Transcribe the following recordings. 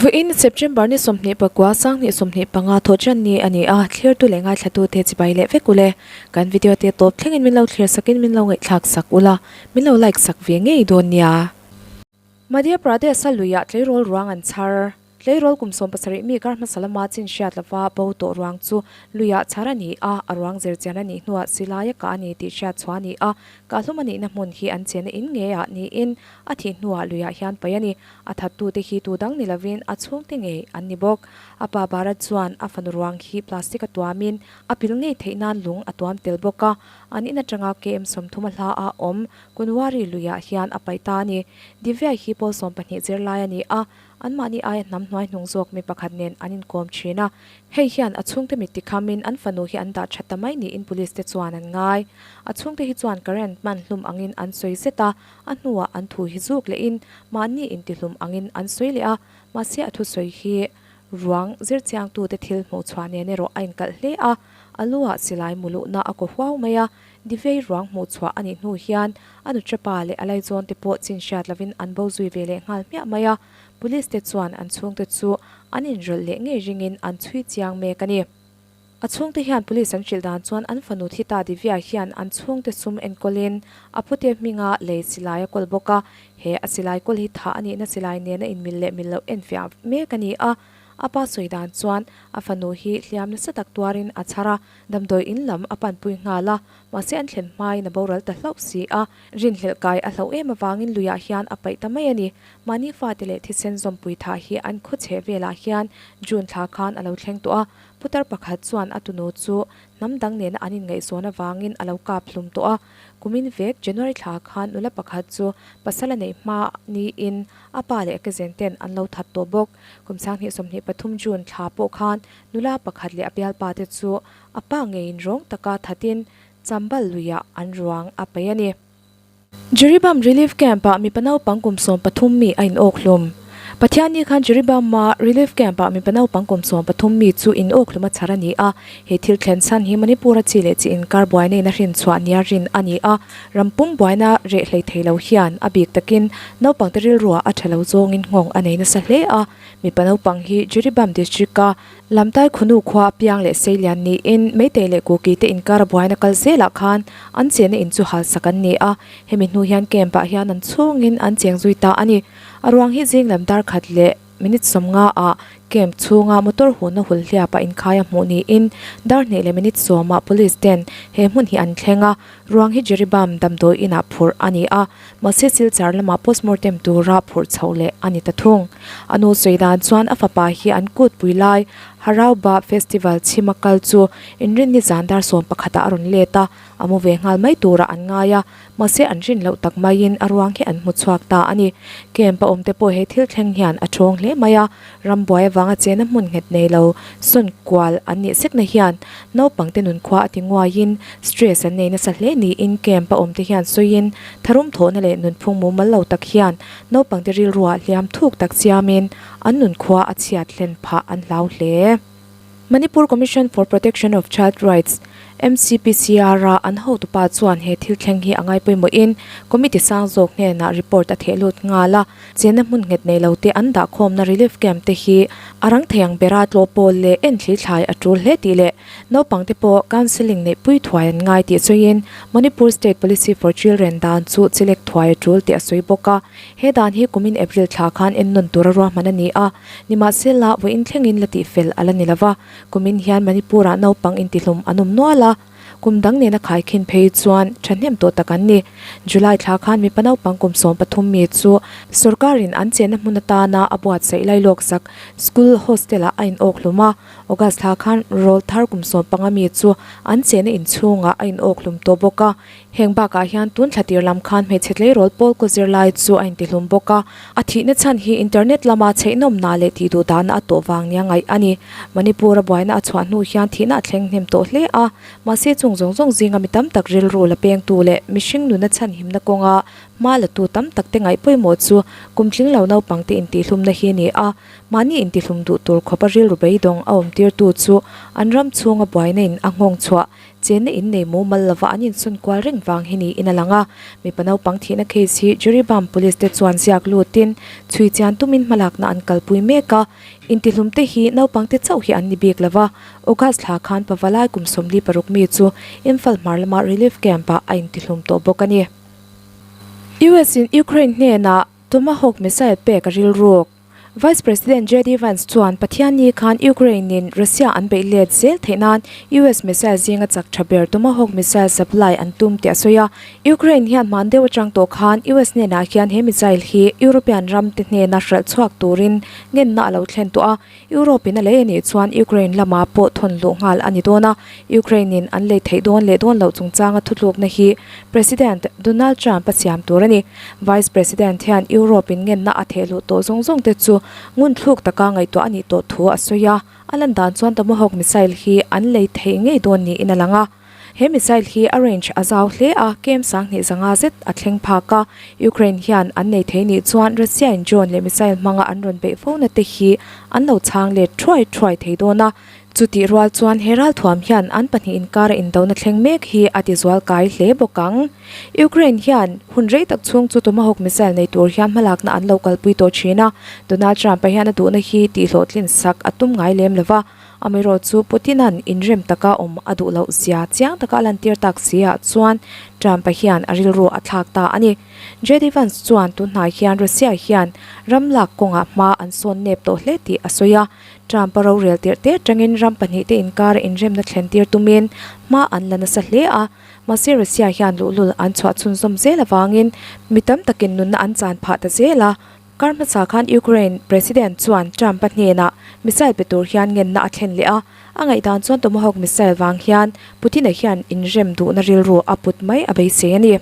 Vawiin September ni 29 2025 thawhṭan ni a ni a, thlirtu leh ngaithlatute chibai leh vek ule. Kan video te tawp thlengin min lo thlir sakin min lo ngaihthlak sak ula, min lo like sak ve ngei dawn nia. Madhya Pradesh-a luiah tleirawl ruang an chhar. Tleirawl kum 70 mi kar hmasa lama chin hriat lova bo tawh ruang chu luiah chhar a ni a, a ruang zirchian a nih hnuah silaia kah a ni tih hriat chhuah a ni a, kahhlum a nihna hmun hi an chenna in ngeiah niin a thih hnuah luiah hian paih a ni. A thattute hi tu dang ni lovin a chhungte ngei an ni bawk. A pa Bharat chuan a fanu ruang hi plastic a tuamin a pil ngei theih nan lung a tuam tel bawk a, an in atanga KM 30 a hla a awm Kunwari luiah hian a paih ta a ni. Divya hi pawl 12 zirlai a ni a, anmahni aia hnam hnuai hnung zawk mi pakhat nen an inkawm thin a. Hei hian a chhungte mit tikhamin an fanu hi an dah that ta mai niin police te chuan an ngai. A chhungte hi chuan current hman hlum angin an sawi zet a, a hnuah an thu hi zuk lehin mahni intihlum angin an sawi leh a, mahse a thusawi hi ruang zirchiangtute thil hmuhchhuah nen erawh a inkalh hle a, a lu-ah silai muluhna a kaw huau mai a. Divei ruang hmuhchhuah a nih hnu hian a nuṭapa leh a laizawn te pawh chin hriat lovin an bo zui ve leh nghal hmiah mai a, police te chuan an chhungte chu an inrawlh leh ngei ringin an chhui chiang mek a ni. A chhungte hian police an hrilh dan chuan an fanu thi ta Divya hian an chhungte sum enkawlin a pute hminga lei silai a kawl bawk a, he a silai kawl hi thah a nihna silai nena inmil leh mil loh enfiah mek a ni a, a pa sawi dan chuan a fanu hi hliam nasa tak tuarin a chhar a. Damdawi in lam a panpui nghal a, mahse an thlen hmain a boral ta hlauh si a, rinhlelh kai a hlauh em avangin luiah hian a paih ta mai a ni. Mahni fate leh thisen zawmpui thah hi an khaw chheh velah hian June thla khan a lo thleng tawh a, putar pakhat chuan a tunu chu hnam dang nena an inngaihzawn avangin a lo kap hlum tawh a. Kumin vek January thla khan nula pakhat chu pasal a neih hma niin a pa leh a kezen ten an lo that tawh bawk. Kum 2023 June thla pawh khan Nula pakhat leh a bialpa te chu a pa ngeiin rawng taka thatin Chambal luiah an ruang a paih a ni. Jiribam Relief Camp-ah mipa naupang kum 13 mi a inawk hlum. Pathianni khan Jiribam-a Relief Camp-ah mipa naupang kum 13 mi chu inawk hlum a chhar a ni a. He thil thlen chhan hi Manipur-a chi leh chi inkar buaina in a hrin chhuah nia rin a ni a. Ram pum buaina reh hlei thei lo hian a bik takin naupangte rilruah a tha lo zawngin nghawng a nei nasa hle a. Mipa naupang hi Jiribam District-a Lamtai Khunu khua piang leh Seilian niin Meitei leh Kuki te inkara buaina kal zelah khan an chenna in chu halsak an ni a, hemi hnu hian camp-ah hian an chhungin an cheng zui ta a ni. A ruang hi zing lam dar khat leh minute 50 ah camp chhunga motor hunna hul hliapa inkhai a hmuh niin dar hnih leh minute 10 ah police ten he hmun hi an thleng a, ruang hi Jiribam damdawi inah phurh a ni a. Mahse Silchar lamah postmortem tura phurh chhoh leh a ni ta thung. A nu sawi dan chuan a fapa hi an kutpui lai Harauba Festival chhima kal chu inrinni zan dar 11 ah a rawn let a, a mu ve nghal mai turah an ngai a, mahse an rin loh tak maiin a ruang hi an hmu chhuak ta a ni. Camp a awmte pawh he thil thleng hian a thawng hle mai a, rambuai avanga chena hmun nghet nei lo sawn kual an nih sekna hian naupangte nunkhua a ti nguaiin stress an nei nasa hle niin camp a awmte hian sawiin tharum thawhna leh nunphung mumal lo tak hian naupangte rilruah hliam thuk tak siamin an nunkhua a chhiat hlen phah an hlau hle. Manipur Commission for Protection of Child Rights, MCPCR, a an hotupa chuan he thil thleng hi a ngai pawimawhin committee sang zawk hnenah report a theh lut nghal a, chenna hmun nghet nei lo te an dahkhawmna relief camp te hi a rang thei ang bera tlawh pawl leh enthli thlai a tul hle tih leh naupang te pawh counselling neih pui thuai an ngai tih sawiin Manipur State Policy for Children dan chu chilek thuai a tul tih a sawi bawk a. He dan hi kumin April thla khan ennawn tura ruahman a ni a, nimahsela vawiin thlengin la tihfel a la ni lo va, kumin hian Manipur-ah naupang intihlum an awm nual a, kum dang nena khaikhin phei chuan thahnem tawh tak an ni. July thla khan mipa naupang kum 13 mi chu sorkarin an chenna hmun atana a buatsaih lailawk sak school hostel-ah a inawk hlum a, August thla khan rawl thar kum 15 mi chu an chenna inchhungah a inawk hlum tawh bawk a. Heng bakah hian tun thla tir lam khan hmeichhe tleirawl pawl kaw zirlai chu a intihlum bawk a, a thihna chhan hi internet lama chheihnawmna leh tih duh dahna a tawh vang nia ngaih a ni. Manipur-a buaina a chhuah hnu hian thihna a thleng hnem tawh hle a, mahse chung zawng zawng zinga mi tam tak rilru la pengtu leh mihring nuna chhan himna kawnga hma latu tam takte ngaih pawimawh chu kum tling lo naupangte intihlumna hi a ni a, mahni intihlum duh tur khawpa rilru beidawng a awmtirtu chu an ram chhunga buaina in a nghawng chhuah. Chenna in nei mumal lova an insawn kual reng vang hi niin a lang a. Mipa naupang thihna case hi Jiribam Police te chuan ziak lutin chhui chian tumin hmalakna an kalpui mek a. Intihlum te hi naupang te chauh hi an ni bik lova, August thla khan Pavalai kum 46 mi chu Imphal hmar lama relief camp ah a intihlum tawh bawk a ni. US in Ukraine hnenah Tomahawk missile pek a rilruk. Vice President JD Vance chuan Pathianni khan Ukraine in Russia an beih let zel theih nan US missile zinga chak tha ber Tomahawk missile supply an tum tih a sawi a. Ukraine hian hman deuh atang tawh khan US hnenah hian he missile hi European ram te hnena hralh chhuak turin ngenna a lo thlen tawh a. Europe in a lei a nih chuan Ukraine lamah pawh thawn luh nghal a ni dawn a, Ukraine in an lei theih dawn leh dawn loh chungchanga thutlukna hi President Donald Trump a siam tur a ni. Vice President hian Europe in ngenna a theh luh tawh zawng zawng te chu ngunthluk taka ngaihtuah a nih tawh thu a sawi a, a lan dan chuan Tomahawk missile hi an lei theih ngei dawn niin a lang a. He missile hi a range a zau hle a, kem 20,500 zet a thleng phak a. Ukraine hian an nei thei nih chuan Russia in drone leh missile hmanga an rawn beih fo na te hi an lo chhang let thuai thuai thei dawn a. Chutih rual chuan he ralthuam hian an pahnih inkara indona thleng mek hi a ti zual kai hle bawk ang. Ukraine hian hun rei tak chhung chu Tomahawk missile nei tur hian hmalakna an lo kalpui tawh thin a. Donald Trump-a hian a duhna hi tihhlawhtlin sak a tum ngai lem lo va. Amaherawh chu Putin-a'n inrem taka awm a duh loh zia chiang taka a lantir tak si ah chuan Trump-a hian a rilru a thlak ta a ni. JD Vance chuan tun hnai hian Russia hian ram lak kawngah hma an sawn nep tawh hle tih a sawi a. Trump-a rorel tirh te atangin ram pahnihte inkara inremna thlen tir tumin hma an la nasa hle a. Mahse Russia hian luhlul an chhuah chhunzawm zel avangin mi tam takin nunna an chan phah ta zel a. Kar hmasa khan Ukraine President chuan Trump-a hnenah missile pe tur hian ngenna a thlen leh a, a ngaihdan chuan Tomahawk missile vang hian Putin-a hian inrem duhna rilru a put mai a beisei a ni.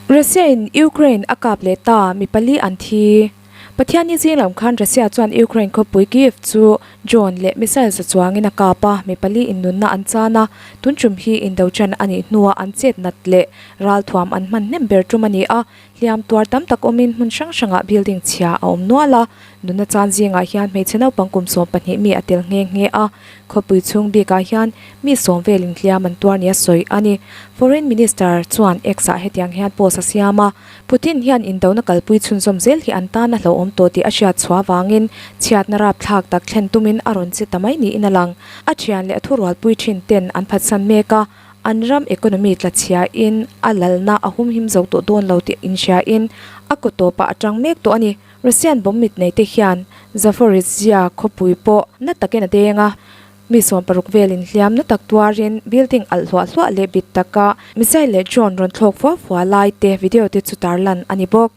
Russia-in Ukraine a kap leh ta, mi pali an thi. Pathianni zing lam khan Russia chuan Ukraine khawpui Kyiv chu drone leh missile za chuangin a kap a, mi pali innunna an chan a, tun tum hi indo chan a nih hnuah an chet nat leh ralthuam an hman hnem ber tum a ni a, Hliam tuar tam tak awmin hmun hrang hrangah building chhia a awm nual a, nunna chan zingah hian hmeichhe naupang kum 12 mi a tel nghe nghe a, khawpui chhung bikah hian mi sawm velin hliam an tuar nia sawi a ni. Foreign Minister chuan X ah hetiang hian post a siam a, Putin hian indona kalpui chhunzawm zel hi an tan a hlauhawm tawh tih a hriat chhuah avangin chhiatna rapthlak tak thlen tumin a rawn che ta mai niin a lang. A thian leh a thurualpui thin ten an phatsan mek a, An ram economy tla chhia in a lalna a humhim zo tawh dawn lo tih inhria in a kaw tawpah a tang mek tawh a ni. Russian bomb mit nei te hian Zaporizhzhia khawpui pawh na takin a deng a, mi 60 velin hliam na tak tuarin building alh hluah hluah leh bit taka missile leh drone rawn thlawk fua fua lai te video te chu tarlan a ni bawk.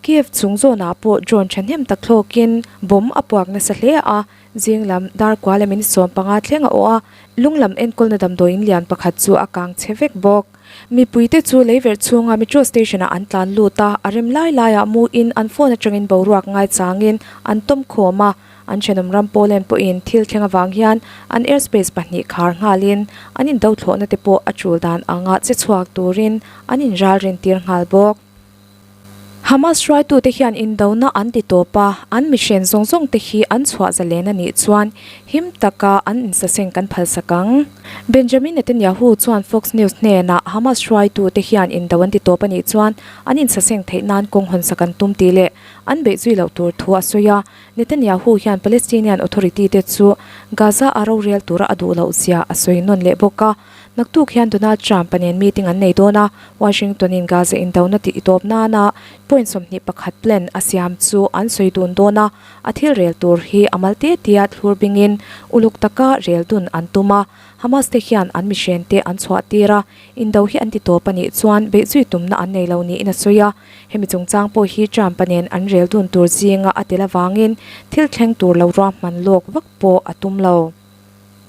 Kyiv chung zawnah pawh drone thahnem tak thlawkin bomb a puak nasa hle a, Zing lam dar kua leh minute 15 thleng a awh a, lung lam enkawlna damdawiin lian pakhat chu a kang chhe vek bawk. Mipuite chu leiverh chhunga metro station ah an tlan lut a, a rem lai laiah mu in an phone atangin boruak ngaichangin an tawm khawm a, an thenawm ram Poland pawhin thil thleng avang hian an airspace pahnih khar nghalin an indo thlawhna te pawh a tul dan anga che chhuak turin an inralrin tir nghal bawk. Hamas hruaitute hian indona an ti tawp a, an mihren zawng zawng te hi an chhuah zalen a nih chuan him taka an insaseng kan phalsak ang. Benjamin Netanyahu chuan Fox News hnenah Hamas hruaitute hian indo an ti tawp a nih chuan an insaseng theih nan kawng hawnsak an tum tih leh an beih zui loh tur thu a sawi a. Netanyahu hian Palestinian Authority te chu Gaza a rorel tura a duh loh zia a sawi nawn leh bawk a. Naktuk hian Donald Trump-a nen meeting an nei dawn a, Washington-in Gaza indona tih tawp nana point 21 plan a siam chu an sawi dun dawn a, a thil rel tur hi a mal te tia thlur bingin uluk taka rel dun an tum a, Hamas te hian an mihren te an chhuah tir a, indo hi an ti tawp a nih chuan beihzui tumna an nei lo niin a sawi a, hemi chungchang pawh hi Trump-a nen an rel dun tur zinga a tel avangin thil thleng tur lo ruahman lawk vak pawh a tum lo.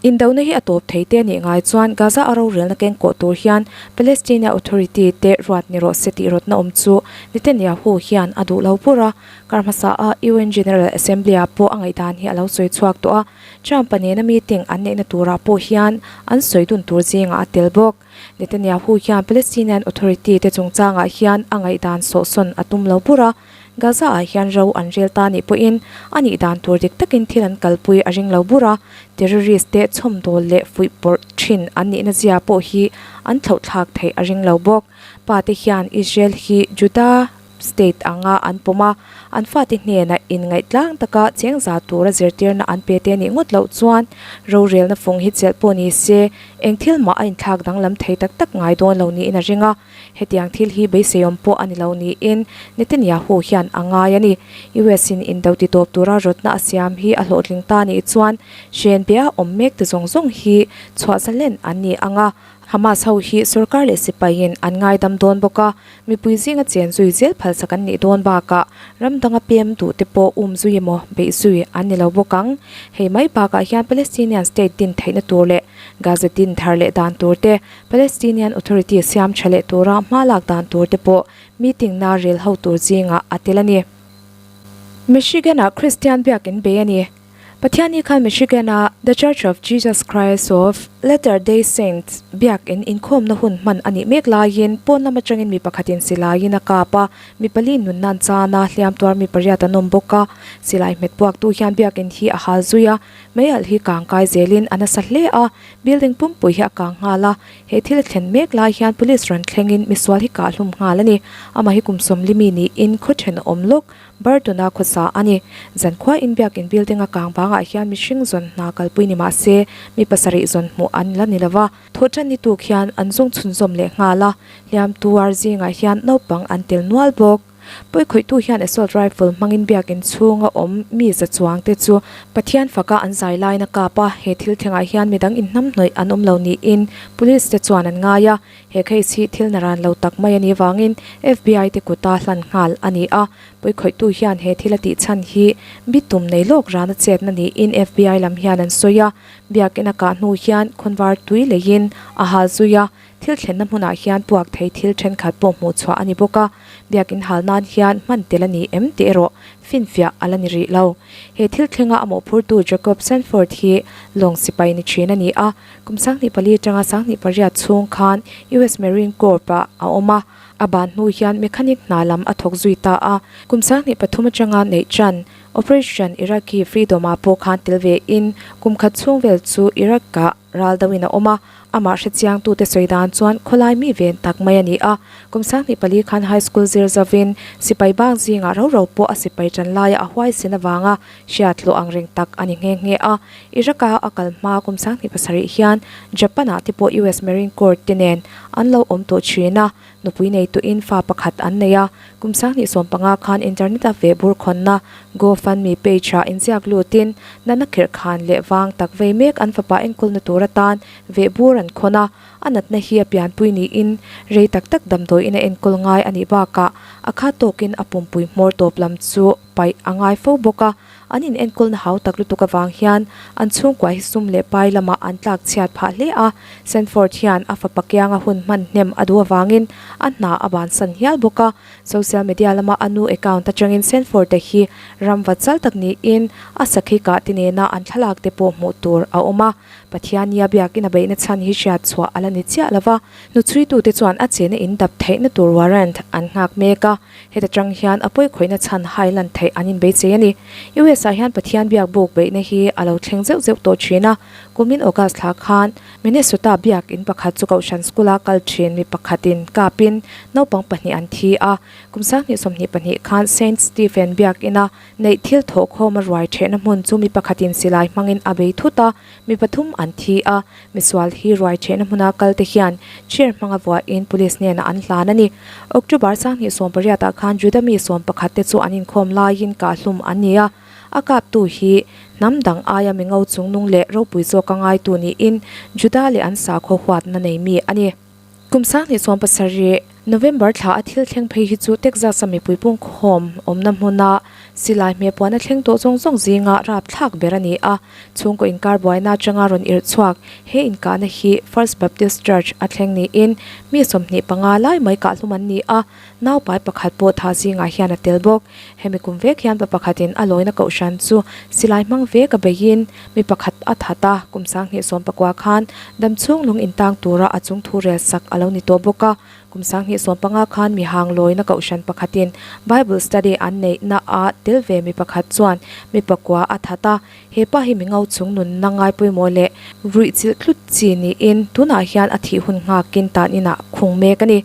Indona hi a tawp thei te anih ngai chuan Gaza a rorelna keng kawh tur hian Palestinian Authority te ruat ni rawh se tih rawtna awm chu Netanyahu hian a duh lo bur a. Kar hmasa a UN General Assembly ah pawh a ngaihdan hi a lo sawi chhuak tawh a, Trump-a nena meeting an neihna turah pawh hian an sawi dun tur zingah a tel bawk. Netanyahu hian Palestinian Authority te chungchangah hian a ngaihdan sawhsawn a tum lo bur a. Gaza-ah hian ro an rel ta nih pawhin a nih dan tur dik takin thil an kalpui a ring lo bur a, terrorist te chhawmdawl leh fuihpawrh thin an nihna zia pawh hi an thlauhthlak theih a ring lo bawk. Pa te hian Israel hi Juda state anga an pawm a, an fate hnenah inngaih tlang taka cheng za tura zirtirna an pe te nih ngawt loh chuan rorelna fung hi chelh pawh ni se eng thil mah a inthlak danglam thei tak tak ngai dawn lo niin a ring a. Hetiang thil hi beiseiawm pawh a ni lo niin Netanyahu hian a ngai a ni. US in indo ti tawp tura rawtna a siam hi a hlawhtling ta nih chuan hrenbia awm mek te zawng zawng hi chhuah zalen an ni ang a, Hamas ho hi sorkar leh sipaiin an ngaidam dawn bawk a, mipui zinga chen zui zel phalsak an nih dawn bakah ram danga pem duh te pawh um zui emaw beih zui an ni lo bawk ang. Hei mai bakah hian Palestinian state din theihna tur leh Gaza din thar leh dan tur te, Palestinian Authority siam tha leh tura hma lak dan tur te pawh meeting na rel ho tur zingah a tel a ni. Michigan-ah Kristian biakin bei a ni. Pathianni khan Michigan-a The Church of Jesus Christ of Latter-day Saints biakin inkhawmna hun hman a nih mek laiin pawn lam atangin mi pakhatin silaiin a kap a, mi pali nunna an chan a, hliam tuar mi pariat an awm bawk a. Silai hmet puaktu hian biakin hi a hal zui a, meialh hi kang kai zelin a nasa hle a, building pumpui hi a kang nghal a. He thil a thlen mek lai hian police rawn thlengin misual hi kahhlum nghal a ni. Amah hi kum sawmli mi niin khaw thenawm lawk Burton-a khawsa a ni. Zankhua inbiakin building a kang bangah hian mihring zawn hna kalpui ni mah se, mi pasarih zawn hmuh an la ni lo va. Thawhṭan ni tuk hian an zawng chhunzawm leh nghal a, hliam tuar zingah hian naupang an tel nual bawk. Pawikhawihtu hian assault rifle hmangin biakin chhunga awm mi za chuang te chu Pathian faka an zai lain a kap a, he thil thlengah hian midang inhnamhnawih an awm lo niin police te chuan an ngai a. He case hi thil naran lo tak mai a nih vangin FBI te kuta hlan nghal a ni a, pawikhawihtu hian he thil a tih chhan hi bitum nei lawk rana chetna niin FBI lam hian an sawi a, biakin a kah hnu hian khawnvar tui leiin a hal zui a, thil thlenna hmunah hian puak thei thil thenkhat pawh hmuh chhuah a ni bawk a, biakin hal nan hian hman tel a ni em tih erawh finfiah a la ni rih lo. He thil thlenga a mawhphurtu Jacob Sanford hi lawng sipai ni thin a ni a, Kum 24 atanga 28 chhung khan US Marine Corps-ah a awm a, a ban hnu hian mechanic hna lam a thawk zui ta a. Kum 23 atanga neih tan Operation Iraqi Freedom-ah pawh khan tel ve in kum khat chhung vel chu Iraq-ah ral deuhin a awm a. Amah hrechiangtute sawi dan chuan khawlai mi ven tak mai a ni a. Kum 24 khan high school zir zovin sipai bang zingah ro ro pawh a sipai tan laia a huaisin avanga hriat hlawh ang reng tak a ni nghe nghe a. Iraq-a a kal hma kum 27 hian Japan-ah te pawh US Marine Corps te nen an lo awm tawh thin a, nupui nei tuin fa pakhat an nei a. Kum 25 khan internet-a veh bur khawnna GoFundMe page-ah inziak lutin natna khirh khan leh vang tak vei mek an fapa enkawlna tur atan veh bur an khawn a. A natna hi a pianpui niin rei tak tak damdawiin a enkawl ngai a nih bakah a khat tawkin a pumpui hmawr tawp lam chu paih a ngai fo bawk a. An inenkawlna hau tak lutuk avang hian an chhungkua hi sum leh pai lamah an tlak chhiat phah hle a, Sanford hian a fapa kianga hun hman hnem a duh avangin a hna a bansan hial bawk a. Social media lama a nu account atangin Sanford-a hi ramva chal tak niin a sakhi kah te nena an thlalak te pawh hmuh tur a awm a. Pathiania biakin a beihna chhan hi hriat chhuah a la ni chiah lo va, hnuchhuitute chuan a chena indap theihna tur warrant an nghak mek a. Heta tang hian a pawikhawihna chhan hai lan theih an inbeichei a ni. US ah hian Pathian biak buk beihna hi a lo thleng zeuh zeuh tawh thin a. Kumin August thla khan Minnesota biak in pakhat chu Kohhran School a kal thin mi pakhatin kapin naupang pahnih an thi a. Kum 2022 khan Saint Stephen biak ina neih thil thawhkhawm a ruai thehna hmun chu mi pakhatin silai hmangin a bei thut a, mi pathum an thi a. Misual hi ruai thehna hmuna kal te hian chair hmanga vuahin police hnenah an hlan a ni. October 28 ah khan Juda mi 11 te chu an inkhawm laiin kahhlum an ni a, a kaptu hi hnam dang aia mingo chungnung leh ropui zawka ngaitu niin Juda leh an sakhaw huatna nei mi a ni. Kum 27 November thla a thil thleng phei hi chu Texas-a mipui pungkhawm awmna hmuna silai hmehpuan a thleng tawh zawng zawng zinga rapthlak ber a ni a. Chhungkaw inkar buaina atanga rawn irh chhuak he inkahna hi First Baptist Church a thleng niin mi 25 lai mai kahhlum an ni a, naupai pakhat pawh tha zingah hian a tel bawk. Hemi kum vek hian pa pakhatin a lawina kohhran chu silai hmang vek a beiin mi pakhat a that a, kum 29 khan damchhung lung intang tura a chung thu rel sak a lo ni tawh bawk a. Kum 2015 khan mi hang lawina kohhran pakhatin Bible study an neihna ah tel ve mi pakhat chuan mi pakua a that a, he pa hi mi ngo chung nunna ngai pawimawh leh ruih chilh tlut chi niin tunah hian a thih hun nghakin tan inah khung mek a ni.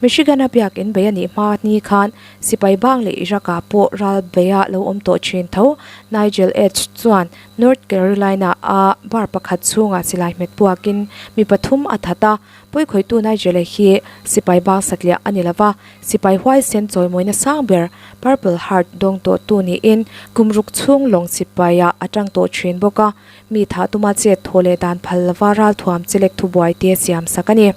Michigan-a biakin bei a nih hma ni khan sipai bang leh Iraq-ah pawh ral beia lo awm tawh thin tho Nigel Edge chuan North Carolina-a bar pakhat chhungah silai hmet puakin mi pathum a that a, Pawikhawihtu Nigel-a hi sipai bang satliah a ni lo va, sipai huaisen chawimawina sang ber Purple Heart dawng tawhtu niin kum ruk chhung lawng sipaiah a tang tawh thin bawk a, mi thah tuma chet thaw leh dan phal lova ralthuam chelek thubuai te siam sak a ni.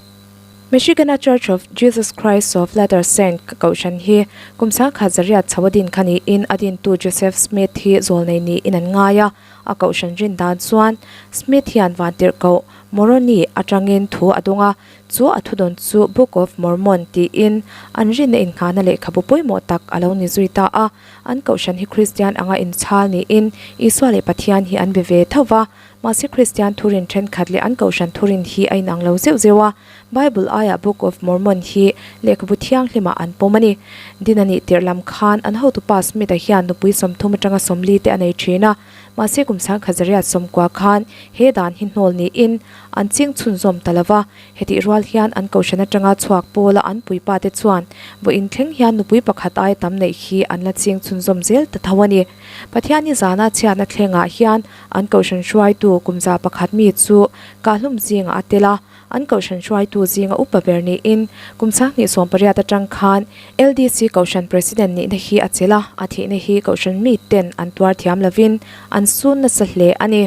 Michigan-a Church of Jesus Christ of Latter Saint kohhran hi kum sangkhat zariat chho a din kha niin a dintu Joseph Smith hi zawlnei niin an ngai a, A kohhran rin dan chuan Smith hian vantirhkoh Moroni atangin thu a dawng a, chu a thudawn chu Book of Mormon tiin an rinna innghahna lehkhabu pawimawh tak a lo ni zui ta a. An kohhran hi Kristian anga inchhal niin Isua leh Pathian hi an be ve tho va, mahse Kristian thurin thenkhat leh an kohhran thurin hi a inang lo zeuh zeuh a, Bible aiah Book of Mormon hi lehkhabu thianghlimah an pawm a ni. Din a nih tirh lam khan an hotupa Smith-a hian nupui 30 atanga 40 te a nei thin a, mahse kum sangkhat zariat sawmkua khan he dan hi hnawl niin an ching chhunzawm ta lo va. Hetih rual hian an kohhran atanga chhuak pawla an puipa te chuan vawiin thleng hian nupui pakhat aia tam neih hi an la ching chhunzawm zel ta tho a ni. Pathianni zana chhiatna thlengah hian an kohhran hruaitu kum za pakhat mi chu kahhlum zingah a tel a, An kohhran hruaitu zinga upa ber niin kum 2018 atang khan LDC kohhran president nihna hi a chelh a, a thihna hi kohhran miten an tuar thiam lovin an sun nasa hle a ni.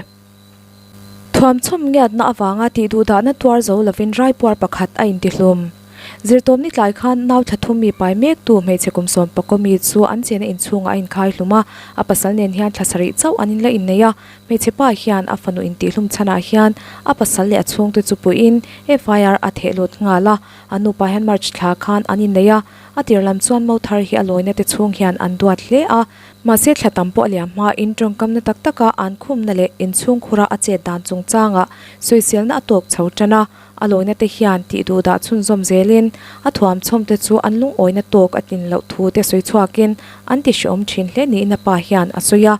Thuamchhawm ngiatna avanga tihduhdahna tuar zo lovin raipuar pakhat a intihlum. Zirtawmni tlai khan nau thla thum mi pai mektu hmeichhe kum sawmpakaw mi chu an chena inchhungah a inkhai hlum a, a pasal nen hian thla sarih chauh an inla innei a, Hmeichhe pa hian a fanu intihlum chhanah hian a pasal leh a chhungte chu puihin FIR a theh lut nghal a, an nupa hian March thla khan an innei a, a tir lam chuan mo thar hi a lawina te chhung hian an duat hle a, mahse thla tam pawh a liam hmain tawngkamna tak taka an khumna leh inchhungkhura a chet dan chungchangah sawiselna a tawk chho tan a. A lawina te hian tih duh dah chhunzawm zelin a thuamchhawm te chu an lungawina tawk a tlin loh thu te sawi chhuakin an ti hreawm thin hle niin a pa hian a sawi a.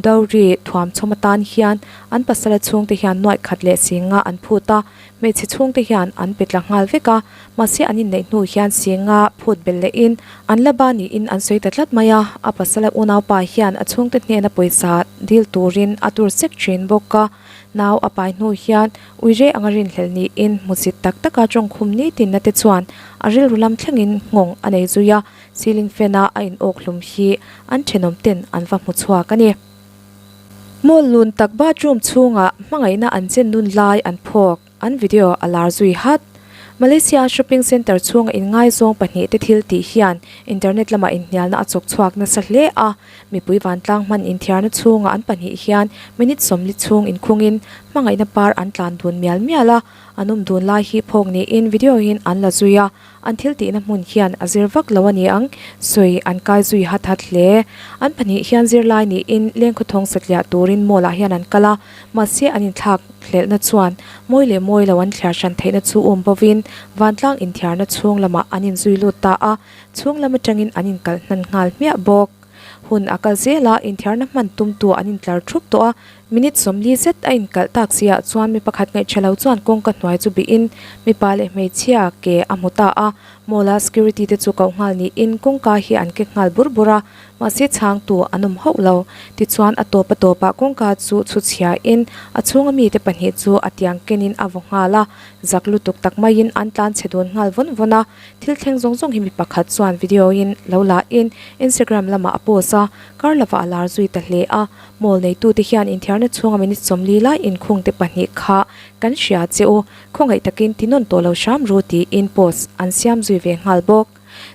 Dowry thuamchhawm atan hian an pasala chhungte hian nuaih khat leh singa an phut a, hmeichhe chhungte hian an pe tla nghal vek a, mahse an inneih hnu hian singa phut belh lehin an la ba niin an sawi ta tlat mai a. A pasala unaupa hian a chhungte hnena pawisa dil turin a tur sek thin bawk a. Nau a pai hnu hian uire anga rinhlelh niin hmusit tak taka tawngkhum nitinna te chuan a rilru lam thlengin nghawng a nei zui a, ceiling fan a a inawk hlum hi an thenawm ten an va hmu chhuak a ni. Mall lun tak bathroom chhungah hmangaihna an chen nun lai an phawk. An video a lar zui hat. Malaysia shopping centre chhunga inngaizawng pahnihte thil tih hian internet lamah inhnialna a chawk chhuak nasa hle a. Mipui vantlang hman inthiarna chhunga an pahnih hian minute 40 chhung inkhungin hmangaihna par an tlan dun mial mial a. An awm dun lai hi phawk niin video in an la zui a. An thil tihna hmun hian a zir vak lo a ni ang, sawi an kai zui hat hat hle. An pahnih hian zirlai niin lengkhawthawng satliah turin mall ah hian an kal a, mahse an inthlak hlelhna chuan mawi leh mawi lo an thliar hran theihna chu um bovin vantlang inthiarna chhung lamah an inzui lut ta a, chhung lam atangin an inkalh hnan nghal hmiah bawk. Hun a kal zel a, inthiarna hman tumtu an intlar thup tawh a, Minute 40 zet a inkalh tak siah chuan mi pakhat ngaihṭha lo chuan kawngka hnuai chu bihin mipa leh hmeichhia ke a hmu ta a, mall a security te chu koh nghal niin kawngka hi an kek nghal bur bur a, mahse chhangtu an awm hauh lo. Tichuan a tawp a tawpah kawngka chu chhu chhiain a chhunga mite pahnih chu a tiang kenin a vaw nghal a, zak lutuk tak maiin an tlan chhe dun nghal vawn vawn a. Thil thleng zawng zawng hi mi pakhat chuan video in lo lahin Instagram lamah a post a, kar lovah a lar zui ta hle a. Mall neitute hian inthiarna chhunga minute 40 lai inkhungte pahnih kha kan hria che u, khawngaih takin ti nawn tawh lo hram ru tiin post an siam zui ve nghal bawk.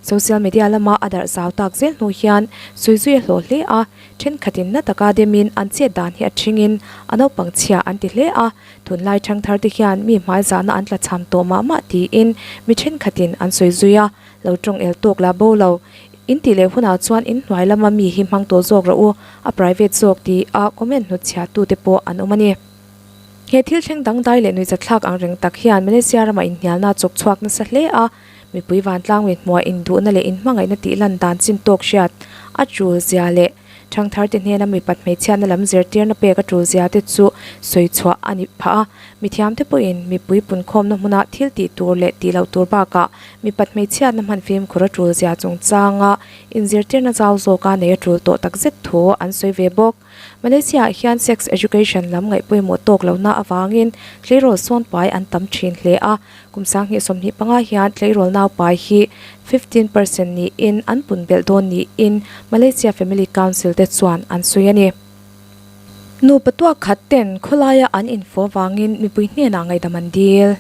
Social media lama a darh zau tak zel hnu hian sawi zui a hlawh hle a, thenkhatin na taka demin an chet dan hi a thingin a naupang chhia an ti hle a, tunlai thangthar te hian mi hmaizahna an tlachham tawh mah mah tiin mi thenkhatin an sawi zui a. Lo tawng el tawk la bo lo. In tih leh hunah chuan in hnuai lama mi hi hmang tawh zawk rawh u, a private zawk ti a comment hnutchhiah tu te pawh an awm a ni. He thil thleng dangdai leh nuihzatthlak ang reng tak hian Malaysia ramah inhnialna a chawk chhuak nasa hle a. Mipui vantlang mithmuha induhna leh inhmangaihna tih lan dan chin tawk hriat a tul zia leh thangtharte hnena mipat hmeichhiatna lam zirtirna pek a tul zia te chu sawi chhuah a ni phah a. Mithiamte pawhin mipui punkhawmna hmuna thil tih tur leh tih loh tur bakah mipat hmeichhiatna hman fimkhur a tul zia chungchanga inzirtirna zau zawka nei a tul tawh takzet thu an sawi ve bawk. Malaysia ah hian sex education lam ngaih pawimawh tawk lohna avangin tleirawl sawn pai an tam thin hle a, kum 2025 hian tleirawl nau pai hi 15% niin an pun belh dawn niin Malaysia Family Council te chuan an sawi a ni. Nupa tuak khat ten khawlaia an info avangin mipui hnenah ngaihdam an dil.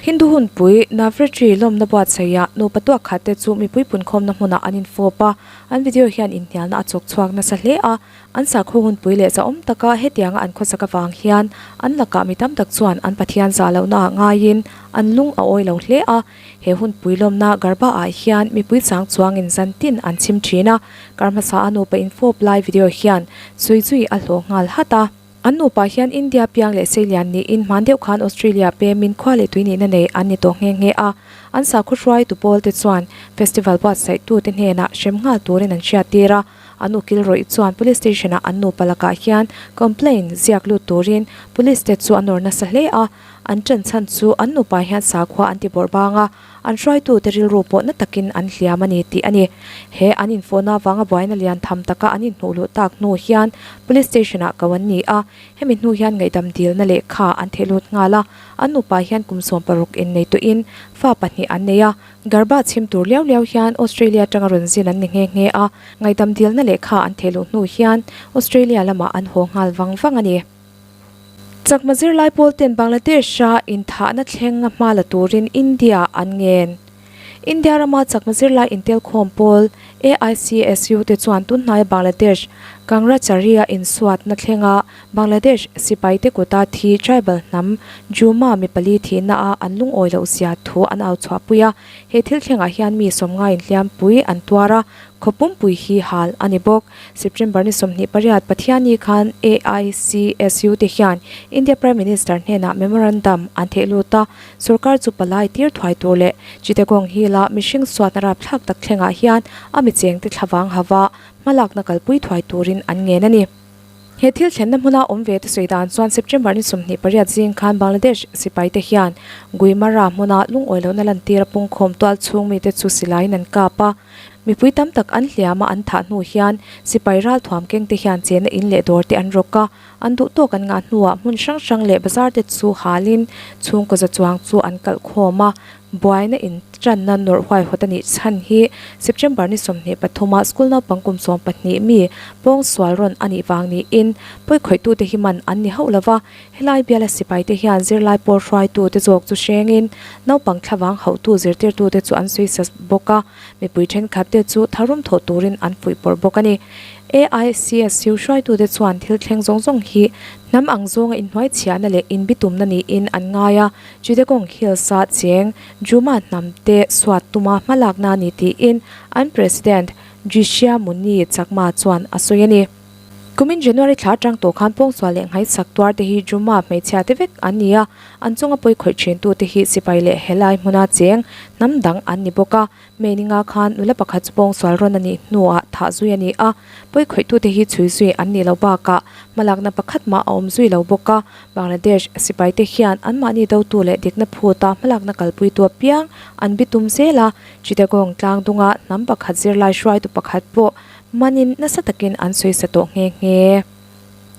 Hindu hunpui Navratri lawmna buatsaihah nupa tuak khat te chu mipui punkhawmna hmunah an infawp a, an video hian inhnialna a chawk chhuak nasa hle a. An sakhaw hunpui leh zahawm taka hetianga an khawsak avang hian an lakah mi tam tak chuan an Pathian zah lohnaah ngaiin an lung a awi lo hle a. He hunpui lawmna Garba ah hian mipui chang chuangin zan tin an chhim thin a, kar hmasa a nupa infawp lai video hian sawi zui a hlawh nghal hat a. An nupa hian India piang leh seilian niin hman deuh khan Australia pemin khua leh tui nihna nei an ni tawh nghe nghe a. An sakhaw hruaitu pawl te chuan festival buatsaihtute hnenah hrem nghal turin an hriattir a. An ukil rawih chuan Police Station ah an nupa lakah hian complaint ziak lut turin Police te chu a nawr nasa hle a, an ṭan chhan chu an nupa hian sakhua an ti bawrh bang a, an hruaitute rilru pawh na takin an hliam a ni tih a ni. He an infawhna avanga buaina lian tham taka an inhnuh luh tak hnu hian Police Station ah ko an ni a, hemi hnu hian ngaihdam dilna lehkha an theh lut nghal a, an nupa hian kum 16 innei tawhin fa pahnih an nei a, Garba chhim tur liau liau hian Australia atanga rawn zin an ni nghe nghe a, ngaihdam dilna lehkha an theh luh hnu hian Australia lamah an haw nghal vang vang a ni. Chakma zirlai pawl ten Bangladesh-a inthahna thlenga hma la turin India an ngen. India rama chakma zirlai intelkhawm pawl AICSU te chuan tunhnaia Bangladesh Kangrachari-a insuatna thlenga Bangladesh sipai te kuta thi tribal hnam Juma mi pali thihna a an lungawi loh zia thu an au chhuahpui a, he thil thlengah hian mi sawmnga inhliampui an tuar a, khaw pumpui hi hal a ni bawk. September ni 28 Pathianni khan AICSU te hian India Prime Minister hnenah memorandum an theh lut a, sorkar chu palai tir thuai tur leh Chittagong Hill-a mihring suatna rapthlak tak thlengah hian a michengte thlavang hava hmalakna kalpui thuai turin an ngen a ni. He thil thlenna hmuna awm ve te sawi dan chuan September ni 28 zing khan Bangladesh sipai te hian Guimara hmuna lungawi lohna lantir a pungkhawm tual chhung mite chu silaiin an kap a. Mipui tam tak an hliam a an thah hnu hian sipai ralthuam keng te hian chenna in leh dawr te an rawk a, an duh tawk an ngah hnuah hmun hrang hrang leh bazar te chu halin chhungkaw za chuang chu an kalh khawm a. Buaina in tanna nawrh huaihawt a nih chhan hi September ni 23 a school naupang kum 12 mi pawngsual rawn a nih vang niin pawikhawihtute hi man an ni hauh lova, helai biala sipaite hian zirlai pawl hruaitute zawk chu hrengin naupang thlavang hauhtu zirtirtute chu an sawi sa bawk a, mipui thenkhatte chu tharum thawh turin an fuihpawrh bawk a ni. AICSU hruaitute chuan thil thleng zawng zawng hi hnam ang zawnga inhnuaichhiahna leh inbitumna niin an ngai a. Chittagong Hills-a cheng Juma hnamte suat tuma hmalakna a ni tiin an President Jishya Muni Chakma chuan a sawi a ni. Kumin January thla atang tawh khan pawngsual leh nghaisak tuar te hi Juma hmeichhia te vek an ni a, an chunga pawi khawih thin tu te hi sipai leh helai hmuna cheng hnam dang an ni bawk a. May ni nga khan nula pakhat chu pawngsual rawn a nih hnuah thah zui a ni a, pawi khawihtute hi chhui zui an nih loh bakah hmalakna pakhat mah a awm zui lo bawk a. Bangladesh sipaite hian anmahni dotu leh dikna phuta hmalakna kalpuitu apiang an bitum zel a, Chittagong tlang dunga hnam pakhat zirlai hruaitu pakhat pawh manin nasa takin an sawi sa tawh nghe nghe.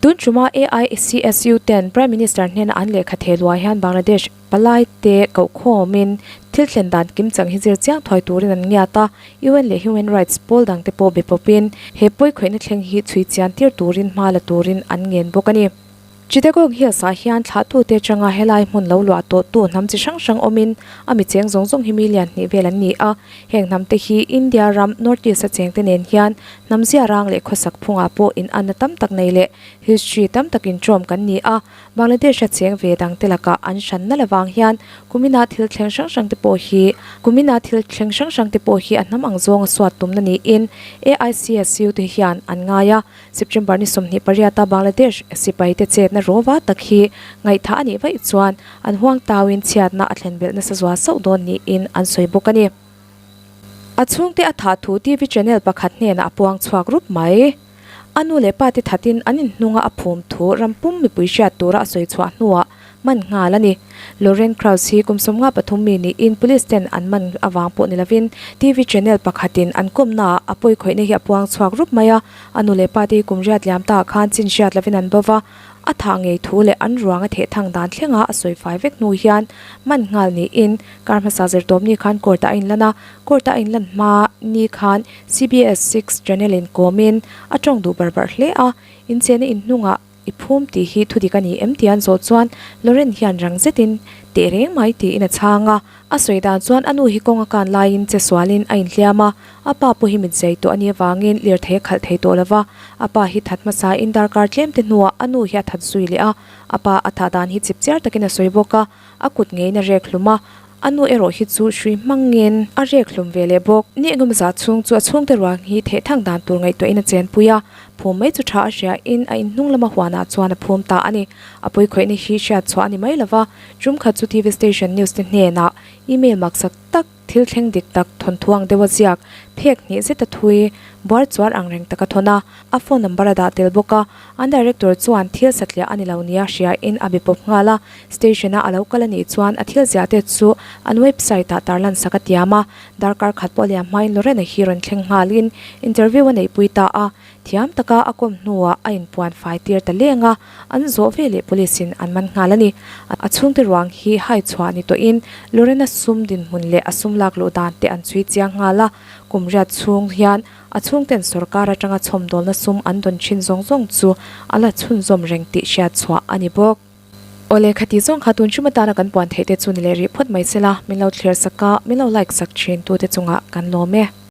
Tun tuma AICSU ten Prime Minister hnena an lehkha theh luah hian Bangladesh Palai te kohkhawmin thil thlen dan kim chang hi zir chiang thuai turin an ngiat a, UN leh Human Rights pawl dang te pawh be pawpin he pawi khawihna thleng hi chhui chian tir turin hma la turin an ngen bawk a ni. Chittagong Hills ah hian thlahtute atanga helai hmun lo luah tawhtu hnam chi hrang hrang awmin a mi cheng zawng zawng hi million hnih vel an ni a, heng hnam te hi India ram North East a cheng te nen hian hnam zia rang leh khawsak phungah pawh inanna tam tak nei leh history tam takin ṭawm kan ni a. Bangladesh a cheng ve dangte lakah an hranna lovang hian kumina thil thleng hrang hrang te pawh hi kumina thil thleng hrang hrang te pawh hi a hnam ang zawnga suat tumna niin AICSU te hian an ngai a. September ni 28 a Bangladesh sipai te chetna rawva tak hi ngaihthah a nih vaih chuan an huang tauin chhiatna a thlen belh nasa zual sauh dawn niin an sawi bawk a ni. A chhungte a thah thu TV channel pakhat hnenah a puang chhuak rup mai. A nu leh pa te thatin an inhnunga a phum thu ram pum mipui hriat tura a sawi chhuah hnuah man nghal a ni. Lauren Krauss hi kum 53 mi niin police ten an man avang pawh ni lovin TV channel pakhatin an kawmnaah a pawi khawihna hi a puang chhuak rup mai a. A nu leh pa te hi kum riat liam taah khan chin hriat lovin an bo va, a thah ngei thu leh an ruang a theh thang dan thlenga a sawi fai vek hnu hian man nghal niin kar hmasa zirtawpni khan court ah a inlan a. Court a inlan hma ni khan CBS 6 channel in kawmin a tawng duh bar bar hle a, inchena inhnungah i phum tih hi thudik a ni em tih an zawh chuan Lauren hian rang zetin teh reng mai tiin a chhang a. A sawi dan chuan a nu hi kawng a kan laiin che sualin a inhliam a, a pa pawh hi mit zai tawh a nih avangin lirthei a khalh thei tawh lo va, a pa hi that hmasain darkar tlem te hnuah a nu hi a that zui leh a, a pa a thah dan hi chipchiar takin a sawi bawk a, a kut ngeiin a rek hlum a, a nu erawh hi chu hrui hmangin a rek hlum ve leh bawk. Ni engemaw zah chhung chu a chhungte ruang hi theh thang dan tur ngaihtuahin a chenpui a, phum mai chu tha a hriain a inhnung lama huanah chuan a phum ta a ni. A pawi khawihna hi hriat chhuah a ni mai lova, tum khat chu TV station news te hnenah email maksak tak, Thil thleng dik tak thawnthu ang deuh a ziak, phek hnih zet a thui, buar chuar ang reng tak a thawn a, a phone number a dah tel bawk a. An director chuan thil satliah a ni lo nia hriain a be pawp nghal a, station a a lo kal a nih chuan a thil ziah te chu an website ah tarlan sak a tiam a. Darkar khat pawh liam hmain Lorena hi rawn thleng nghalin interview a neihpui ta a. Thiam taka a kawm hnuah a inpuan fai tir ta leng a, an zawh ve leh police in an man nghal a ni. A chhungte ruang hi hai chhuah ni tawhin Lorena sum dinhmun leh a sum lak luh dan te an chhui chiang nghal a, kum riat chhung hian a chhungten sorkar atanga chhawmdawlna sum an dawn thin zawng zawng chu a la chhunzawm reng tih hriat chhuah a ni bawk. Awle khati zawng kha tun hrim atana kan puan theih te chu ni leh rih phawt mai se la, min lo thlir sak a, min lo like sak thin tute chungah kan lawm e.